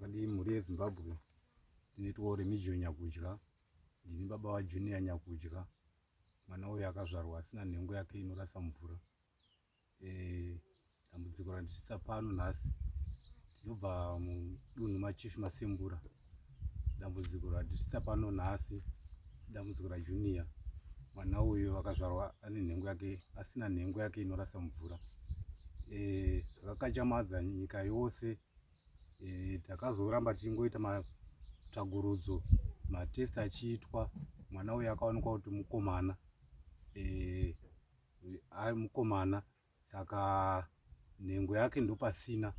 Makadii mhuri yeZimbabwe, ndinoitwa Remigio Nyakudya, ndini baba vaJunior Nyakudya, mwana uyu akazvarwa asina nhengo yake inorasa mvura. Eh, dambudziko randisvitsa pano nhasi, tinobva mudunhu maChief Masembura. Dambudziko randisvitsa pano nhasi dambudziko raJunior, mwana uyu akazvarwa ane nhengo yake asina nhengo yake inorasa mvura. Eh, zvakakachamadza nyika yose. Takazoramba tichingoita matsvagurudzo, matest achiitwa, mwana uyu akaonekwa kuti mukomana, ari mukomana, saka nhengo yake ndopasina,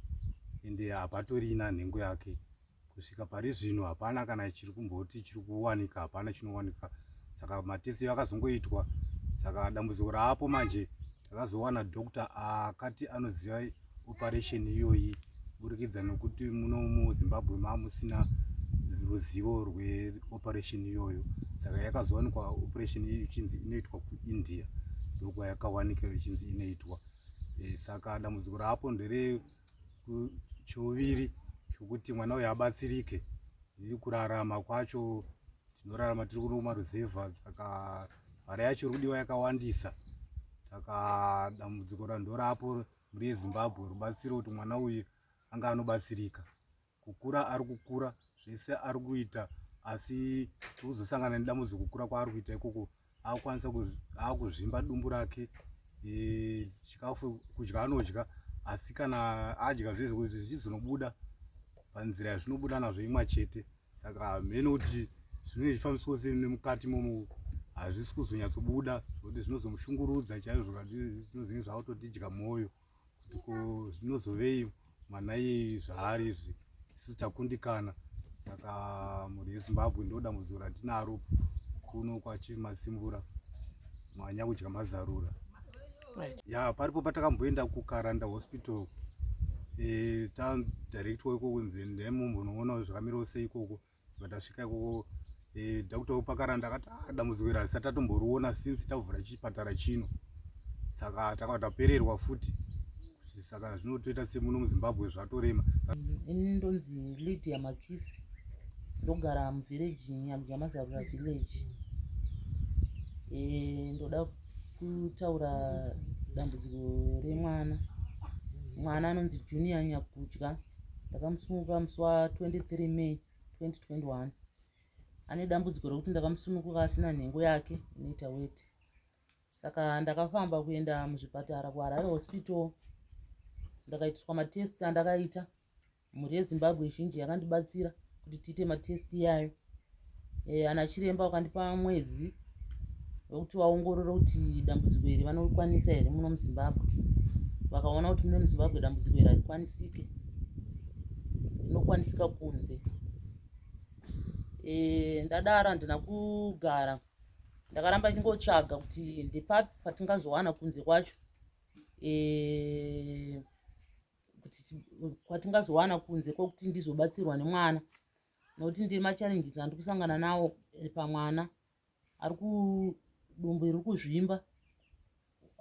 ende hapatorina nhengo yake kusvika pari zvino. Hapana kana chiri kumboti chiri kuwanika, hapana chinowanika. Saka matest akazongoitwa, saka dambudziko raapo manje, takazowana doctor akati anoziva operation iyoyi, kuburikidza nokuti muno muZimbabwe mamusina ruzivo rweoperation iyoyo. Saka yakazowanikwa operation iyi ichinzi inoitwa kuIndia, ndokwayakawanika ichinzi inoitwa. Saka dambudziko raapo ndere chouviri chokuti mwana uyu abatsirike. Iri kurarama kwacho, tinorarama tiri kuno kumaruzevha, saka mari yacho iri kudiwa yakawandisa. Saka dambudziko randorapo, mhuri yeZimbabwe, rubatsiro kuti mwana uyu anga anobatsirika. Kukura ari kukura, zvese ari kuita, asi tikuzosangana nedambudziko kukura kwaari kuita ikoko, akukwanisa akuzvimba dumbu rake. Chikafu kudya anodya, asi kana adya zvezvo kuti zvichizonobuda panzira yazvinobuda nazvo imwe chete. Saka mheno kuti zvinenge zvichifambiswa sei nemukati momo, hazvisi kuzonyatsobuda zvokuti zvinozomushungurudza chaizvo, zvinozenge zvakutotidya mwoyo kuti ko zvinozovei mwana iyeye zvaari izvi, isusu takundikana. Saka mhuri yeZimbabwe, ndo dambudziko ratinaro kuno kwaChief Masimbura, mwaNyakudya Mazarura. Ya, paripo patakamboenda kuKaranda Hospital, tadirectwa ikoko kunzi ndemumbonoona zvakamirawo sei ikoko. Tasvika ikoko, doctor wepaKaranda akati, "Ah, dambudziko iri harisati tatomboriona since tavhura chipatara chino." Saka takava tapererwa futi, saka zvinotoita semuno muZimbabwe zvatorema. Ini ndonzi Lydia Makisi, ndogara muvillage Nyakudya Mazarura village. Ndoda kutaura dambudziko remwana. Mwana anonzi Junior Nyakudya, ndakamusununguka musi wa23 May 2021. Ane dambudziko rekuti ndakamusununguka asina nhengo yake inoita weti. Saka ndakafamba kuenda muzvipatara, kuHarare Hospital, ndakaitiswa matest andakaita. Mhuri yeZimbabwe zhinji yakandibatsira kuti tiite matest iyayo. Ana chiremba vakandipa mwedzi wekuti vaongorore kuti dambudziko iri vanokwanisa here muno muZimbabwe. Vakaona kuti muno muZimbabwe dambudziko iri harikwanisike, rinokwanisika kunze. Ndadaro handina kugara, ndakaramba ndichingotsvaga kuti ndepapi patingazowana kunze kwacho, kuti kwatingazowana kunze kwokuti ndizobatsirwa nemwana, nokuti ndiri machallenges andiri kusangana nawo pamwana ari kudumbu riri kuzvimba,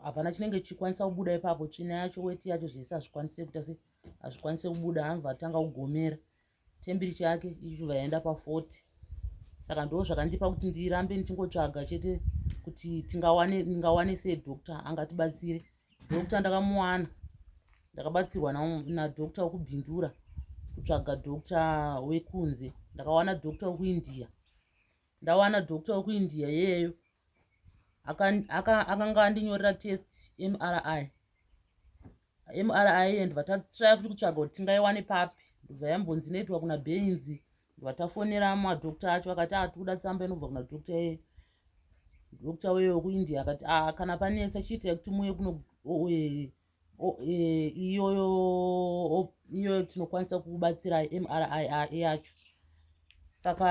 hapana chinenge chichikwanisa kubuda ipapo. Tsvina yacho, weti yacho, zvese hazvikwanisi kuita se hazvikwanisi kubuda. Anobva atanga kugomera, temperature yake ichibva yaenda pa40. Saka ndo zvakandipa kuti ndirambe ndichingotsvaga chete kuti tingawane, ndingawane sei doctor angatibatsire. Doctor ndakamuwana, ndakabatsirwa nadoctor wekuBindura kutsvaga doctor wekunze. Ndakawana doctor wekuIndia. Ndawana doctor wekuIndia iyeyo, akanga andinyorera test MRI. MRI ndobva tatraya futi kutsvaga kuti tingaiwane papi, ndobva yambonzi inoitwa kuna Bains. Ndobva tafonera madoctor acho, akati, "A, tikuda tsamba inobva kuna doctor iye." Doctor weyo wekuIndia akati, "A, kana panetsa chiitai kuti muuye kuno, iyoyo tinokwanisa kukubatsirai MRI yacho." Saka